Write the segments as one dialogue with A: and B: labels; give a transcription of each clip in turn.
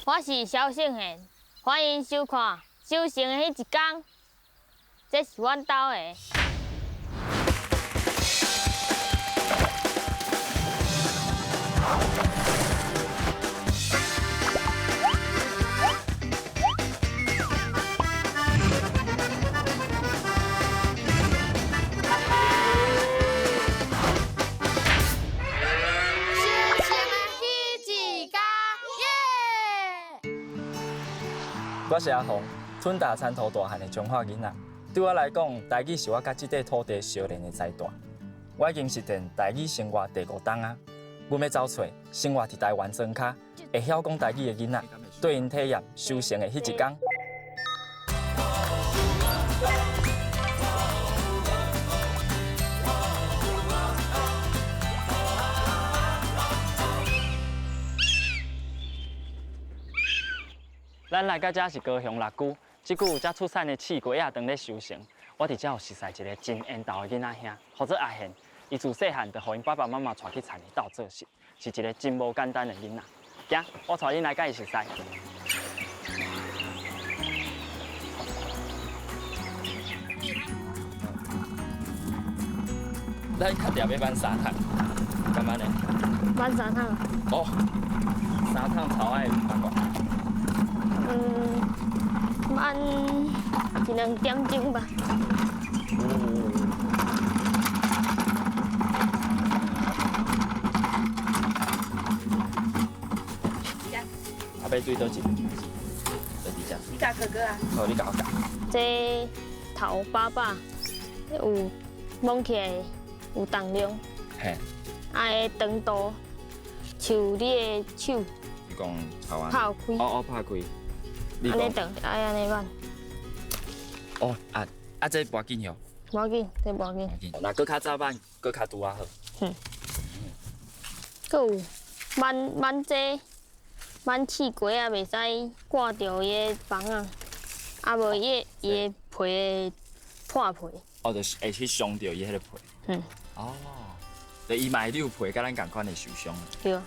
A: 我是蕭勝賢，歡迎收看《收成的彼一天》，這是阮兜的。
B: 我是阿紅，吞大田塗大漢的彰化囡仔。對我來講，台語是我佮這塊土地相連的臍帶。我已經實踐台語生活第五冬啊！阮欲走揣生活佇台灣莊跤，會曉講台語的囡仔，綴𪜶體驗收成的彼一工。咱來到這是高雄六龜，這久這出產的刺瓜仔當咧收成。我佇遮有熟似一个真緣投的囡仔兄，號做阿賢。伊自細漢就予𪜶爸爸媽媽帶去田裡鬥做事，是一个真無簡單的囡仔。行，我帶恁來佮伊熟似。咱較定欲挽三桶，敢按呢？
A: 挽三桶。
B: 哦，三桶草愛八卦。
A: 挽一兩點鐘吧。
B: 阿伯對佗一邊開始？就佇遮。
C: 你教哥哥啊？
B: 好，你教我教。
A: 這頭飽飽，有摸起來有重量。
B: 嘿。
A: 啊，彼長度像你的手。
B: 你講頭啊？
A: 拍開。
B: 哦哦，拍開。
A: 按呢長，愛按呢挽。
B: 哦，啊啊，這無要緊喲。
A: 無要緊，這無要緊。
B: 若閣較早挽，閣較拄仔好。
A: 嗯。閣有挽挽這挽刺瓜仔，袂使掛著伊的枋仔，啊無伊的皮會破皮。
B: 哦，就是會去傷著伊彼个皮。
A: 嗯。
B: 哦，就伊嘛會扭皮，佮咱仝款會受傷。
A: 對。
B: 啊。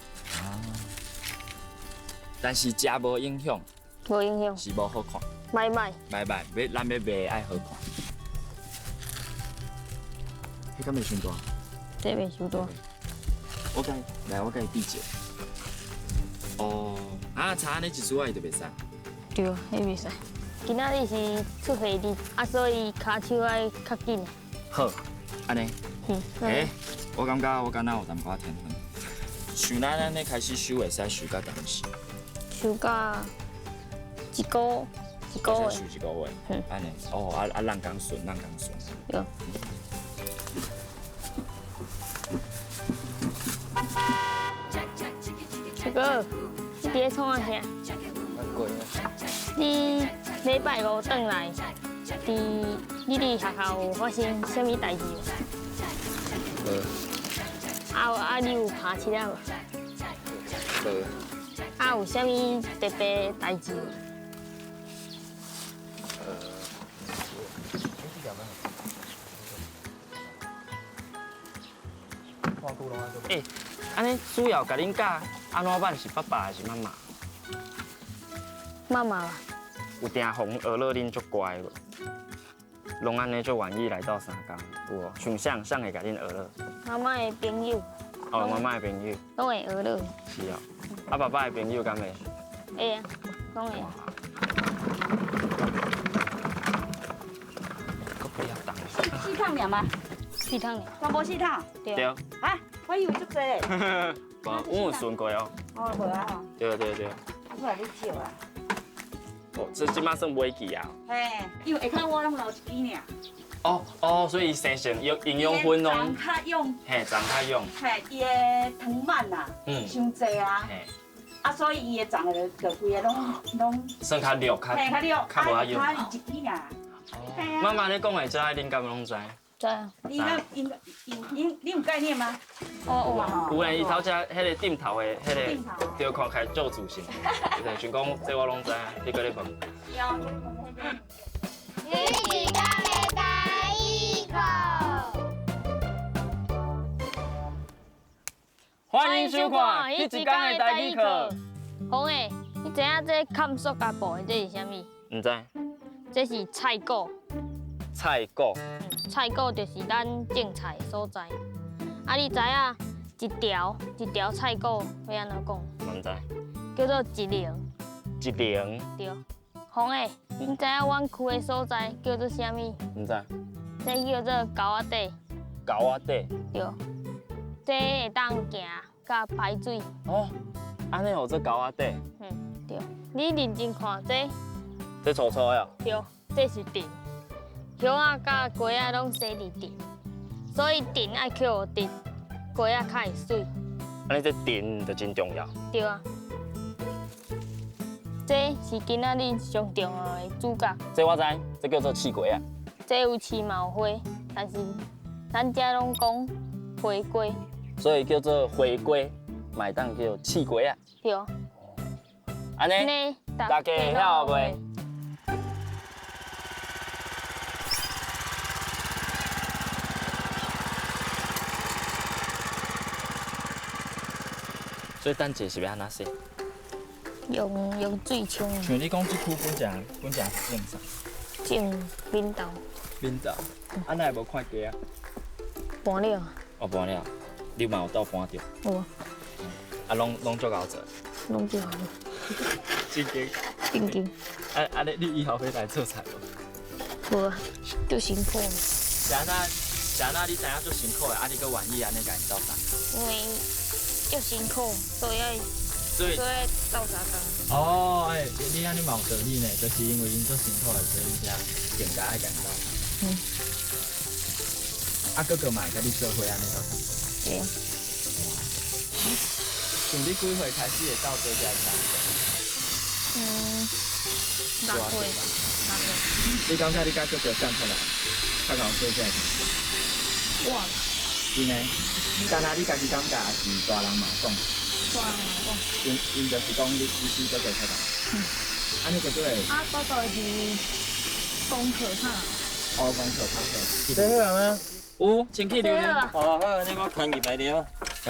B: 但是食無影響。
A: 無影響。
B: 是無好看。
A: 䆀䆀。
B: 䆀䆀，欲咱欲賣愛好看。彼敢袂傷大？
A: 這袂傷大。
B: 我共來，我共伊比一下。哦，啊，差按呢一絲仔伊就袂使。
A: 對，彼袂使。今仔日是出血日，啊，所以跤手愛較緊。
B: 好，按呢。
A: 嗯。
B: 欸，我感覺我敢若有淡薄仔天分。像咱按呢開始收，會使收到當時？
A: 收到一個一個月。
B: 收一個月。嗯。按呢，哦，啊啊，人工順，人工順。
A: 對。小哥，你佇咧創啊啥？你禮拜五轉來，你佇學校有發生啥物代誌無？
B: 無。
A: 啊啊！你有拍拭仔無？
B: 無。
A: 啊，有啥物特別代誌無？
B: 欸，按呢主要共恁教按怎挽是爸爸還是媽媽？
A: 媽媽吧。
B: 有定予𪜶學了恁足乖無？攏按呢足願意來鬥相共，有無？像啥啥會共恁學了？
A: 媽媽的朋友。
B: 哦，媽媽的朋友。
A: 攏會學了。
B: 是哦，啊，爸爸的朋友敢會？
A: 會啊，攏會。
B: 閣比較重。
C: 四桶爾嗎？
A: 四桶爾。
C: 全部四桶。
A: 對。
B: 對。
C: 啊，我以為足濟咧。
B: 無，阮有算過哦。
C: 哦，無啊吼。
B: 對對對。
C: 啊，我來你借啊。
B: 哦，這這馬算尾期啊。
C: 嘿，因為下跤我攏留一支爾。
B: 哦哦，所以伊生成營營養分攏。
C: 長較用。
B: 嘿，長較用。
C: 嘿，伊的糖滿啊，傷濟啊。
B: 嘿。
C: 啊，所以伊的長的就規个攏攏。
B: 算較綠，較
C: 嘿，較綠，
B: 較無遐用。
C: 啊，一支爾。
B: 媽媽咧講的這，恁敢攏知？
A: 知啊。
C: 你那應應你有概念嗎？
A: 哦，有啊。
B: 有誒，伊頭才彼个頂頭的彼个，對，看起來足自信，就想講這我攏知，你閣咧問。
D: 彼一工的台語課。
B: 歡迎收看彼一工的台語課。
A: 紅的，你佇知影這砍塑膠布的這是啥物？
B: 毋知。
A: 這是菜果。
B: 菜果。
A: 菜果就是咱種菜的所在。啊，你知影一條一條菜果欲按怎講？
B: 毋知。
A: 叫做一零。
B: 一零。
A: 對。紅的，你知影阮區的所在叫做啥物？
B: 毋知。
A: 這叫做溝仔底。
B: 溝仔底。
A: 對。這會當行佮排水。
B: 哦，按呢號做溝仔底。
A: 嗯，對。你認真看這。
B: 這粗粗的哦。
A: 對，這是藤。葉仔佮瓜仔攏生佇藤，所以藤愛抾予直，瓜仔較會媠。
B: 按呢這藤就真重要。
A: 對啊。這是今仔日上重要的主角。
B: 這我知，這叫做刺瓜仔。
A: 這有刺嘛有花，但是咱遮攏講花瓜。
B: 所以叫做花瓜，嘛會當叫刺瓜仔。
A: 對。
B: 按呢，大家會曉袂？所以等一下是欲按怎洗？
A: 用水沖。
B: 像你講，這區本正本正是種啥？
A: 種扁豆。
B: 扁豆，啊，哪會無看雞仔？
A: 搬了。
B: 哦，搬了，你嘛有斗搬著？
A: 有啊。
B: 啊，攏足𠢕做。
A: 攏足𠢕。
B: 真經。
A: 真經。
B: 啊，你以後欲來做菜無？
A: 無啊，足辛苦。
B: 是按怎？是按怎？你知影足辛苦的，啊，你閣願意按呢共𪜶鬥相共？
A: 因為足辛苦，所以愛。
B: 所以
A: 鬥相共。
B: 哦，欸，你按呢嘛有道理呢，就是因為𪜶足辛苦的，所以才更加愛共𪜶鬥相共。
A: 嗯。
B: 啊，哥哥嘛會佮你做伙按呢鬥相共。
A: 對。
B: 像你幾歲開始會鬥做這个工作？
A: 嗯，6歲。6歲。
B: 你感覺你佮哥哥仝較難，較𠢕做這个工作？
A: 我。
B: 真的？敢若你家己感覺，抑是大人嘛講？
A: 大人嘛講。
B: 𪜶就是講你比哥哥較𠢕。
A: 嗯。
B: 按呢就閣會。
A: 啊，哥哥是功課較好。
B: 哦，功課較好。
E: 洗好了嗎？
B: 有，清氣溜溜。
E: 哦，好，你我牽入來了。
B: 好。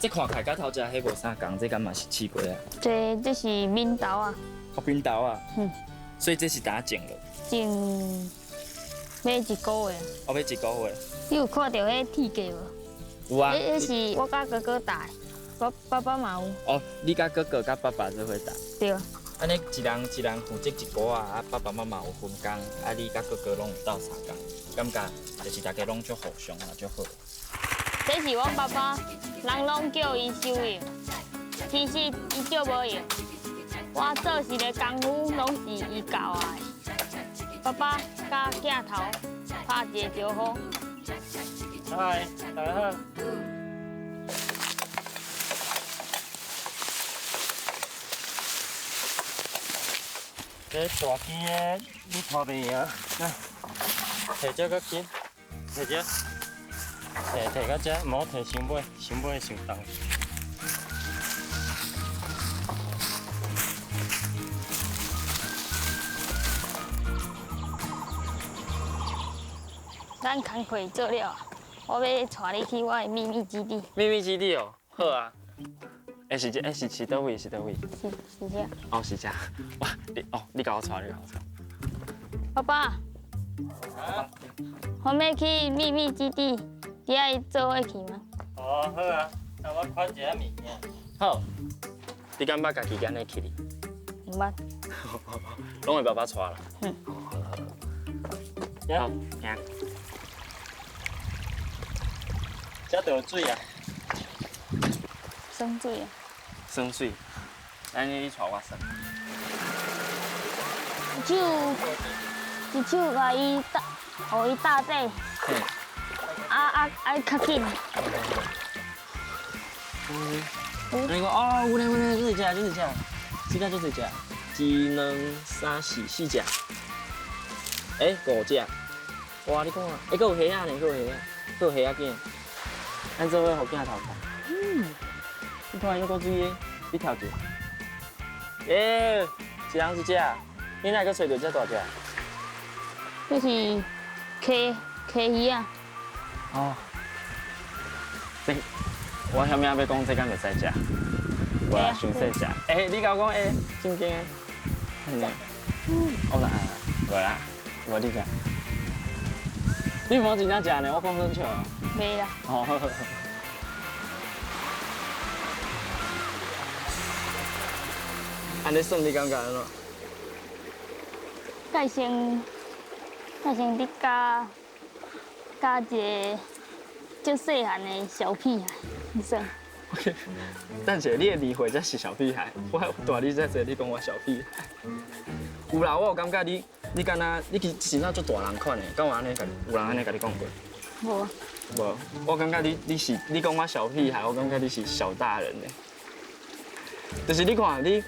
B: 這看起來佮頭前彼無啥仝，這敢嘛是刺瓜仔？
A: 這是扁豆仔。
B: 哦，扁豆仔。
A: 嗯。
B: 所以這是呾種的？
A: 種欲一個月。
B: 哦，欲一個月。
A: 你有看著彼鐵架無？
B: 有啊。
A: 彼是我佮哥哥搭的，我爸爸嘛有。
B: 哦，你佮哥哥佮爸爸做伙搭？
A: 對。
B: 按呢一人一人負責一寡仔，啊爸爸媽媽有分工，啊你佮哥哥攏有鬥相共，感覺就是大家攏足互相啊，足好。
A: 這是阮爸爸，人攏叫伊收用，其實伊足無用。我做事的功夫攏是伊教我的。爸爸佮鏡頭拍一個招呼。
E: 嗨，大家好。這大支的你拖袂贏，來，提這較緊，提這，提到這，毋好提傷尾，傷尾傷重。
A: 咱工課做了，我欲帶你去我的秘密基地。
B: 秘密基地哦，好啊。欸，是這，欸是佗位？是佗位？
A: 是這。
B: 哦，是這。哇，你哦，你共我帶，你共我帶。
A: 爸爸，我欲去秘密基地，你愛做伙去嗎？
E: 哦，好啊，那我款一下物件。
B: 好。你敢捌家己按呢去哩？
A: 毋捌。
B: 攏會爸爸帶啦。
A: 嗯。
E: 好，
B: 行。
E: 這就有水啊。
A: 耍水啊。
B: 耍水。按呢你帶我耍。
A: 一手共伊搭，予伊搭底。啊，較緊。
B: 你講哦，有咧有咧，這濟隻，這濟隻，這個這濟隻，一、兩、三、四，四隻。欸，五隻。哇，你看，欸，閣有蝦仔呢，閣有蝦仔，閣有蝦仔囝。咱做伙予镜头看。嗯，你看有够水的，你跳一下。欸，一人一只，你哪阁揣著遮大只？
A: 这是溪溪鱼仔。
B: 哦，这我啥物仔欲讲，这敢袂使食？无啦，伤细只。欸，你共我讲欸，正经的。嗯，我哪？无啦，无你食。你毋好真正食呢，我讲耍笑。
A: 袂啦。
B: 哦，好好好。按呢算你感觉按怎？
A: 介先，介先伫教教一个足细汉的小屁孩，你算。
B: 等下，你的年岁才是小屁孩，我大你遮济，你讲我小屁孩。有啦，我有感觉你，你敢若，你其实真正足大人款的，敢有按呢共，有人按呢共你讲过？
A: 无。
B: 无，我感觉你你是你讲我小屁孩，我感觉你是小大人呢。就是你看你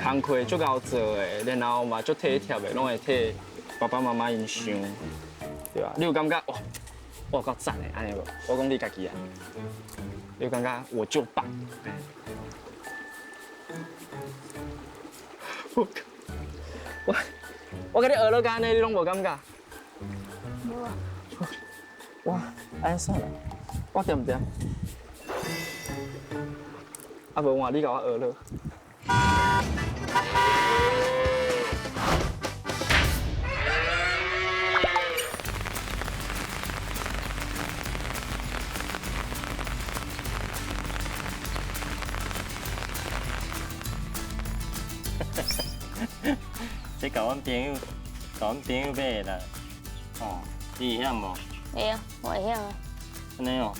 B: 工课足𠢕做的，然后嘛足体贴的，拢会替爸爸妈妈𪜶想，对吧？你有感觉哇，我有够赞的，按呢无？我讲你家己啊，你有感觉我就棒？我我我共你学落按呢，你拢无感觉？
A: 无啊。
B: 哇，按呢算啦，我恬恬？啊无换你共我学落。
E: 这共阮朋友，共阮朋友买的啦。哦，你会晓无？
A: 会啊，我会晓啊。
E: 按呢哦。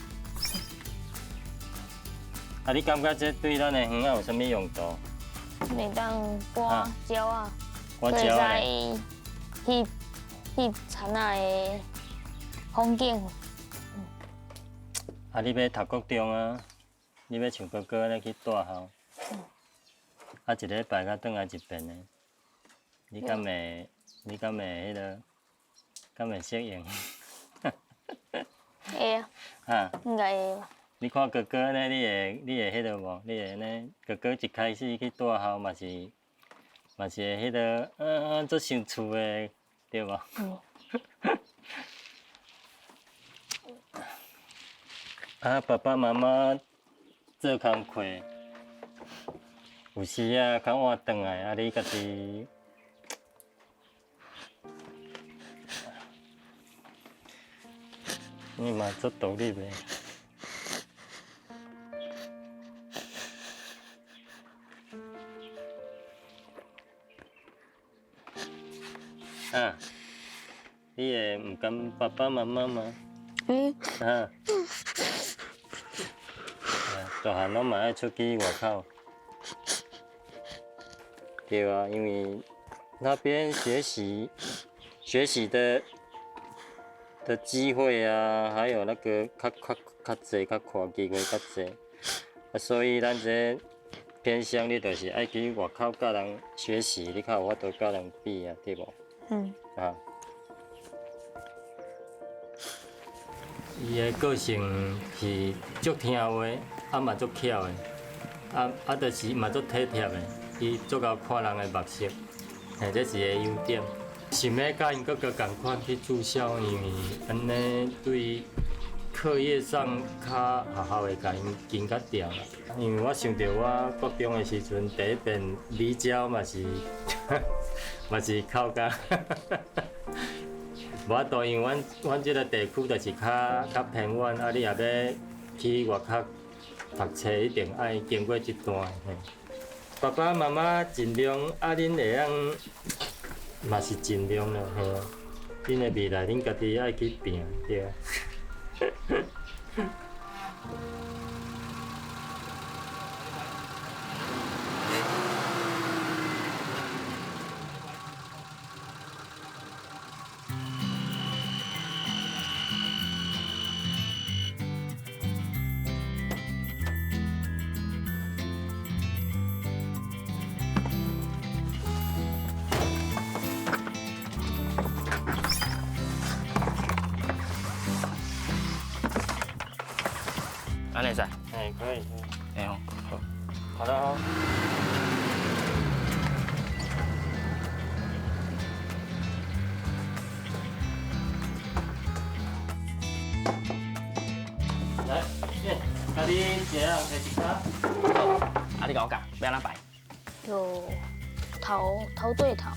E: 啊，你感觉这对咱的园仔有啥物用途？
A: 会当赶鸟仔，
E: 赶鸟仔。
A: 会使翕翕田仔的风景。
E: 啊，你欲读国中啊？你欲像哥哥按呢去蹛校？啊，一礼拜才转来一遍的，你敢会？你敢会彼个？敢会适应？
A: 会啊。
E: 哈？
A: 应该会吧。
E: 你看哥哥按呢，你会你会彼个无？你会按呢？哥哥一开始去蹛校嘛是嘛是会彼个，足想厝的，对无？
A: 嗯。
E: 啊，爸爸妈妈做工课，有时啊较晚转来，啊你家己，你嘛足独立的。啊，你会毋甘爸爸妈妈吗？
A: 嗯。
E: 啊。大汉拢嘛爱出去外口。对啊，因为那边学习学习的的机会啊，还有那个较较较济、较宽机会较济，啊，所以咱这偏乡，你就是爱去外口佮人学习，你较有法度佮人比啊，对无？
A: 嗯。
E: 啊。伊的个性是足听话，啊嘛足巧的，啊啊就是嘛足体贴的，伊足𠢕看人的目色，嘿，这是伊的优点。想欲佮𪜶哥哥仝款去住校，因为按呢对课业上较学校会共𪜶跟较牢啦。因为我想著我国中的时阵，第一遍离焦嘛是嘛是哭甲。无法度，因为阮阮这个地区就是较较偏远，啊，你若欲去外口读册，一定爱经过这段嘿。爸爸妈妈尽量，啊，恁会当嘛是尽量啦，嘿啊。恁的未来，恁家己爱去拼，对啊。
B: 按呢会使？
E: 嘿，可以。
B: 会哦，好。
E: 好了哦。来，家己一个人提一跤。
B: 好，啊你共我教，欲按怎摆？
A: 就头头对头。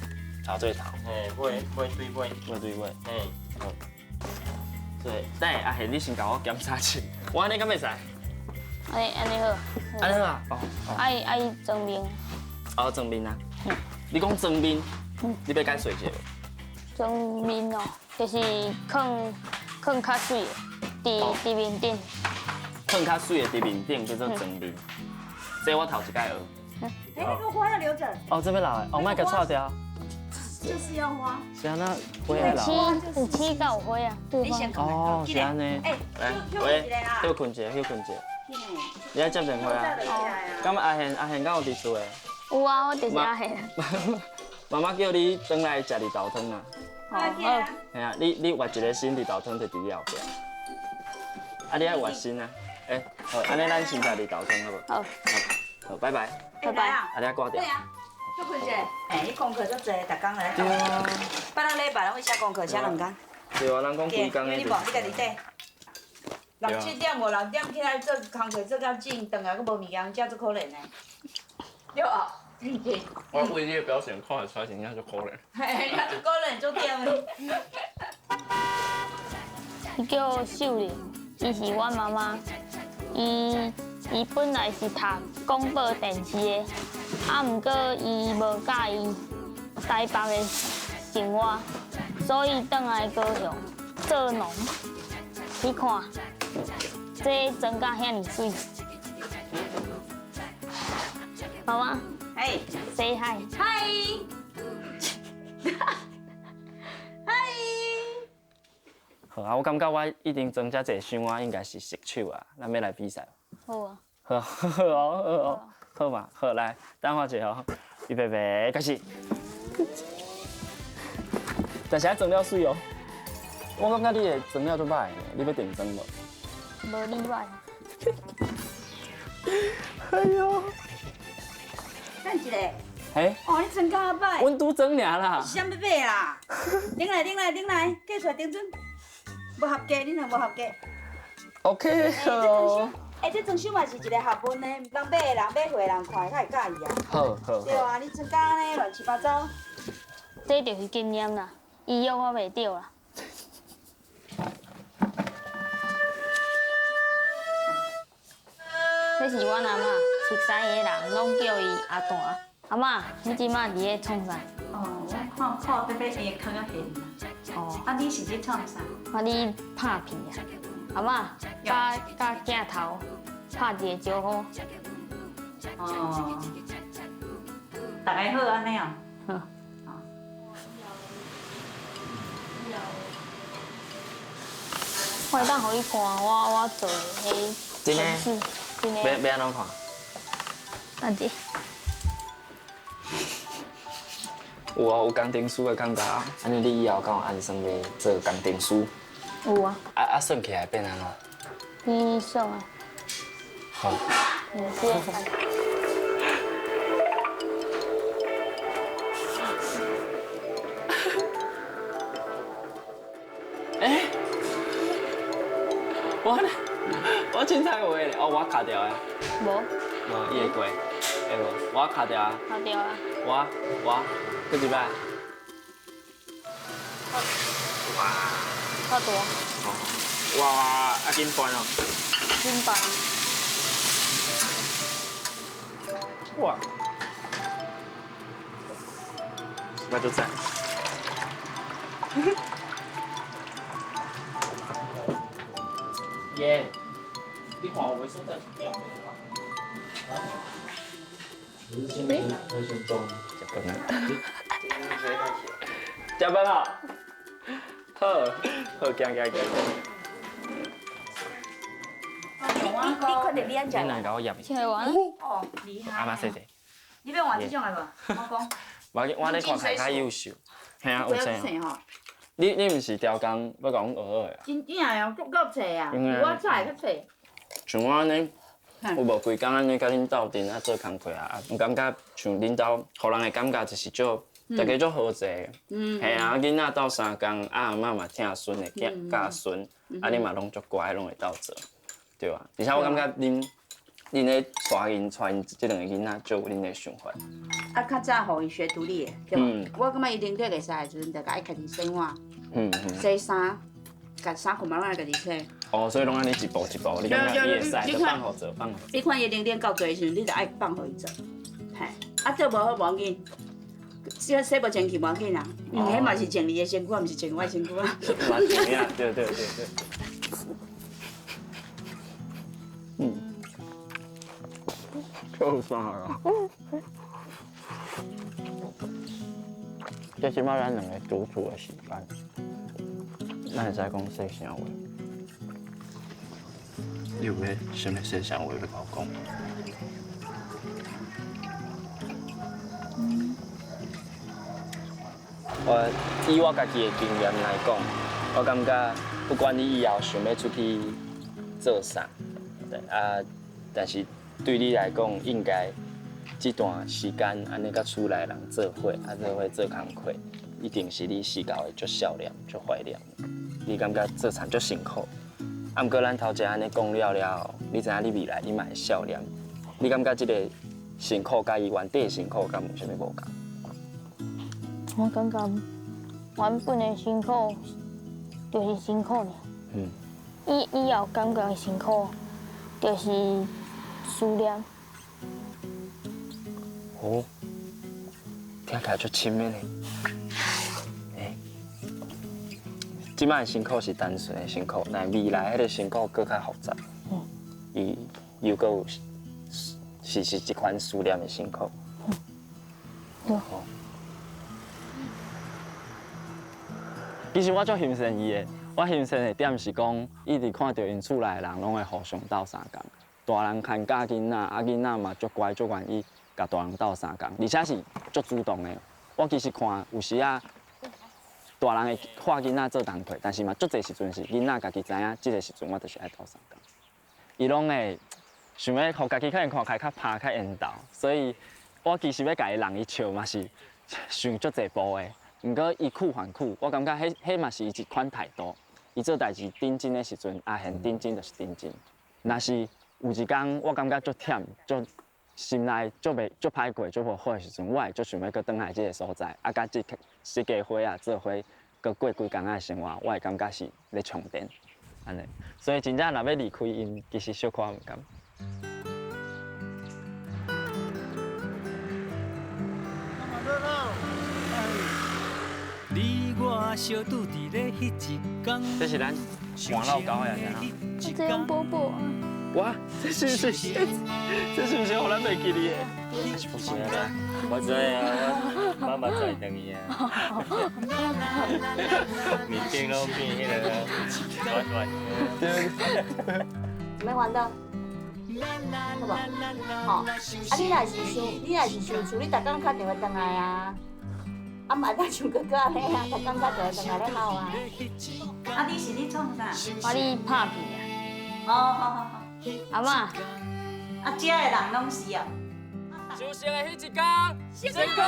B: 头对头。
E: 嘿，尾尾对尾。
B: 尾对尾。
E: 嘿。
B: 好。对，等下阿贤，你先共我检查一下，我按呢敢袂使？
A: 按呢按呢好。
B: 按呢好啊。哦。
A: 爱爱装面。
B: 哦，装面啊。你讲装面，你欲解释一下无？
A: 装面哦，就是囥囥较媠的，伫伫面顶。
B: 囥较媠的伫面顶叫做装面。这我头一摆学。
C: 哎，那个花要留着。
B: 哦，这欲留的，哦，莫共拆掉。
C: 就是要花。
B: 是按怎花爱留？
A: 有刺才有花啊。
C: 你先
B: 哦，是按呢。
C: 哎，
B: 来，喂，歇睏一下，歇睏一下。你爱接电话啊？敢阿贤，阿贤敢有伫厝的？
A: 有啊，我就是阿贤。
B: 妈妈叫你转来食绿豆汤啊。
C: 好。
B: 嘿啊，你活一个新绿豆汤就伫你后壁。啊，你爱活新啊？欸，好，按呢咱先食绿豆汤好无？
A: 好。
B: 好，拜拜。
A: 拜拜。
B: 啊，你挂掉。
C: 对啊，歇睏一下。欸，你功课足济，逐工来。
B: 对啊。
C: 拜六礼拜拢写功课，写两工。
B: 对啊，人讲规工的。
C: 你无，你家己底。六七点五六点起来做工课做到正，转来阁无物件食，足可怜的。对啊。
F: 我为你的表情看得出来，真正足可怜。
C: 嘿，足可怜，足忝的。
A: 伊叫秀玲，伊是阮妈妈。伊伊本来是读广播电视的，啊，毋过伊无佮意台北的生活，所以转来高雄做农。你看，这装甲遐尔媠。妈妈，
C: 哎
A: ，say hi。
C: 嗨。嗨。
B: 好啊，我感觉我一定装遮济箱，我应该是熟手啊。咱欲来比赛。
A: 好啊。
B: 好，好哦，好哦，好嘛，好来，等我一下哦，预备备，开始。但是爱装了媠哦。我感觉你的装了足歹的，你欲定妆无？
A: 无你歹。
B: 哎哟。
C: 等一下。
B: 嘿。
C: 哦，你装甲歹。
B: 阮拄装尔啦。
C: 是啥欲买啦？顶来，顶来，顶来，计出来顶准。无合格，你若无合格。
B: OK，好。
C: 欸，这装修嘛是一个学问呢，人买的人买货的人看会较会佮意啊。
B: 好好。
C: 对啊，你装甲按呢乱七八糟。
A: 这就是经验啦，伊约我袂著啦。这是阮阿嬷，熟似的人拢叫伊阿大。阿嬷，你这马伫咧创啥？
G: 哦，我看看欲欲下较现啦。哦。啊，你是咧创啥？
A: 我咧拍片啊。阿嬷，佮佮镜头拍一个招呼。
G: 哦。大家好，按呢哦。
A: 好。我会当予你看我我做的彼。
B: 真的？
A: 真的。
B: 欲欲按怎看？
A: 等者。
B: 有啊，有工程师的感觉啊。按呢，你以后敢有按算欲做工程师？
A: 有啊。
B: 啊啊，算起来变按怎？
A: 你算啊。
B: 好。
A: 嗯，是。
B: 欸，我我凊彩画咧，哦，我卡掉的。
A: 无。
B: 无，伊会过，会无？我卡掉啊。
A: 卡掉啊。
B: 我我，阁一摆。哇。
A: 较大。
B: 哇，啊紧搬哦。
A: 紧搬。
B: 哇。我就赞。耶！你看有的所在是点的啊？食饭啊！食饭啊！好，好，行行行。
C: 你确定你按食？
B: 你来共我验。
A: 食完。
C: 哦，厉害。
B: 阿妈谢谢。
C: 你欲换这种的无？我讲。
B: 我我咧看起来较优秀。嘿啊，有青。你你毋是调工欲共阮学学的？
C: 真正哦，足够济啊，比我菜较济。
B: 真
F: 像我按呢，有無規工按呢佮恁鬥陣啊做工課啊，啊，感覺像恁兜，予人的感覺就是足，大家足和諧。嘿啊，囡仔鬥相共，啊阿嬤嘛疼孫的，教教孫，啊恁嘛攏足乖，攏會鬥做，對啊。而且我感覺恁咧帶𪜶帶𪜶這兩個囡仔，足有恁的想法。
C: 啊，較早予伊學獨立的，對無？我感覺伊能力會使的時陣，就共伊家己洗碗、洗衫、共衫褲嘛攏愛家己洗。
F: 哦，所以攏按呢一步一步，你感覺伊會使就放予做，放予。
C: 你看伊能力夠濟的時陣，你就愛放予伊做，嘿。啊，做無好無要緊，洗洗無清氣無要緊啊，因為彼嘛是穿你的身軀，毋是穿我的身軀啊。
F: 嘛是啊，對對對對。嗯。夠啥啊？這是嘛咱兩个獨處的時間，咱會使講細聲話。你有欲啥物細聲話欲共我講？
B: 我以我家己的經驗來講，我感覺不管你以後想欲出去做啥，對啊，但是對你來講，應該這段時間按呢佮厝內人做伙，啊做伙做工課，一定是你時間會足少年、足懷念。你感覺做田足辛苦，啊，毋過咱頭前按呢講了了後，你知影你未來你嘛會少年，你感覺這個辛苦佮伊原底的辛苦敢有啥物無仝？
A: 我感覺原本的辛苦就是辛苦爾。以以後感覺的辛苦就是思念。
B: 哦，聽起來足深的呢。欸，這擺的辛苦是單純的辛苦，但未來彼個辛苦閣較複雜。伊又閣有是一款思念的辛苦。
A: 對。
B: 其實我足欣賞伊的，我欣賞的點是講，一直看著𪜶厝內的人攏會互相鬥相共，大人牽教囡仔，啊囡仔嘛足乖足願意共大人鬥相共，而且是足主動的。我其實看有時啊，大人會看囡仔做工課，但是嘛足濟時陣是囡仔家己知影，這個時陣我就是愛鬥相共。伊攏會想欲予家己可能看起來較拍較緣投，所以我其實欲共伊弄伊笑嘛是想足濟步的。毋過伊苦還苦，我感覺彼嘛是伊一款態度。伊做代誌認真的時陣，阿賢認真就是認真。若是有一工我感覺足忝、足心內足袂足歹過、足無好的時陣，我會足想欲閣轉來這个所在，啊，佮這設計伙仔做伙，閣過規工仔的生活，我會感覺是咧充電，按呢。所以真正若欲離開𪜶，其實小可毋甘。這是咱換老狗的啊！
A: 這樣寶寶啊！
B: 哇，這是不是？這是毋是予咱袂記得的？
E: 不是啊，我知啊，我媽媽載轉去啊。面頂攏變彼个軟軟。
B: 對。
C: 免煩惱，好無？吼，啊你若是想，你若是想厝，你逐工敲電話轉來啊。啊嘛會當像哥哥按呢啊，逐工敲電話轉來咧哭啊。啊，你是咧創啥？
A: 我咧拍片啊。
C: 哦，好好好。
A: 阿嬤。
C: 啊，遮的人攏是哦。
B: 修行的彼一工，成功。